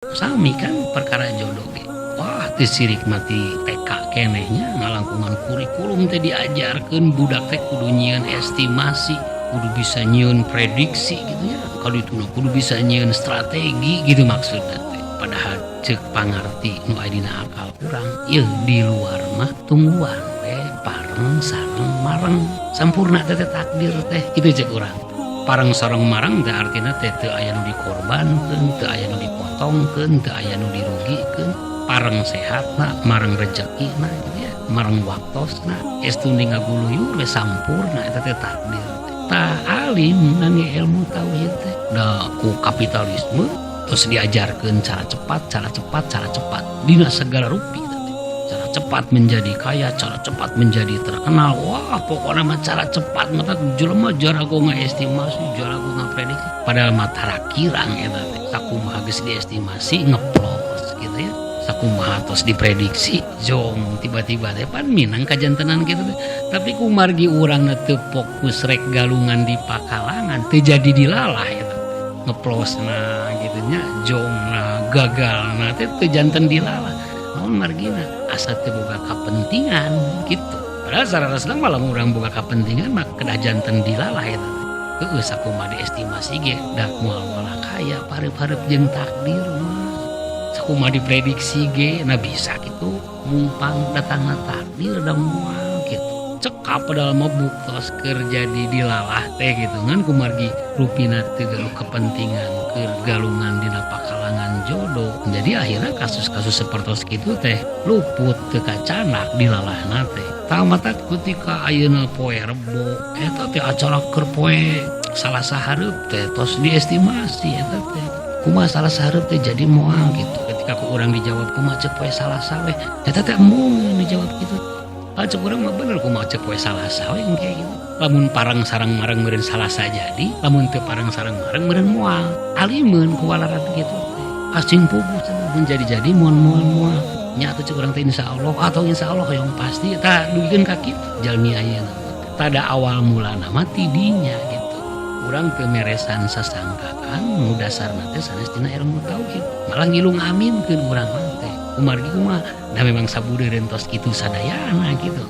Sami kan perkara jodoh ge. Wah, teu sirik mati TK keneh nya ngalangkungan kurikulum teh diajarkeun budak teh kudu nyieun estimasi, kudu bisa nyieun prediksi gitu ya. Kalau itu kudu bisa nyieun strategi gitu maksudna teh. Padahal cek pangarti nu aya dina akal urang, ieu di luar mah tungguan we pareng sareng mareng sampurna teh takdir teh kitu cek urang. Pareng sareng mareng teh artina teh teu aya nu dikorbankeun, teu aya nu dipotongkeun, teu aya nu dirugikeun. Pareng sehatna, mareng rejekina gitu ya, mareng waktosna, estu ngaguluyur we sampurna eta teh takdir. Tah alim nangge ilmu tauhid teh da ku kapitalisme terus diajarkeun cara cepat, cara cepat, cara cepat dina segala rupi teh. Cara cepat menjadi kaya, cara cepat menjadi terkenal. Wah, pokoknya mah cara cepat mah jelema jarago ngaestimasi, jarago ngaprediksi. Padahal mah tarakirang eta teh. Sakumaha geus diestimasi ngeplos gitu ya. Sakumaha tos diprediksi zong tiba-tiba teh pan minang kajantenan gitu teh. Tapi kumargi urangna teu fokus rek galungan di pakalangan teu jadi dilalah eta teh. Ngeplosna gitu nya, jongna, gagalna teh teu janten dilalah. Naon margina asa teu boga kapentingan gitu. Padahal sararesna mah lamun urang boga kapentingan mah kedah janten dilalah eta teh. Heueuh, sakumaha diestimasi ge da moal moal kaya pareup-pareup jeung takdir mah. Sakumaha diprediksi ge na bisa kitu mungpang datangna takdir da moal gitu. Cekap padahal mah buktos keur jadi dilalah teh gitu ngan kumargi rupina teu gaduh kepentingan keur galungan dina pakalangan jodoh. Jadi akhirnya kasus-kasus sepertos kitu teh luput teu kacanak dilalahna teh. Tah matak ketika ayeuna poe Rebo eta teh acara keur poe Salasa hareup teh tos diestimasi eta teh. Kumaha Salasa hareup teh jadi moal gitu. Ketika ku urang dijawab kumaha cek poe Salasa we, eta teh embung dijawab kitu. Ah, cek urang mah bener kumaha cek poe Salasa we engke gitu. Lamun pareng sareng mareng meureun Salasa jadi, lamun teu pareng sareng mareng meureun moal. Alimeun ku walaran kitu teh. Asing puguh cenah mun jadi-jadi moal moal moal. Nya atuh cek urang teh insyaallah atau insyaallah hoyong pasti tah dugikeun ka kitu jalmi ayeuna mah. Tada awal mulana mah ti dinya gitu. Urang teu meresan sasangkaan nu dasarna teh sanes tina ilmu tauhid. Malah ngilu ngaminkeun urang mah teh. Kumargi kumaha? Da memang sabudeureun tos kitu sadayana gitu.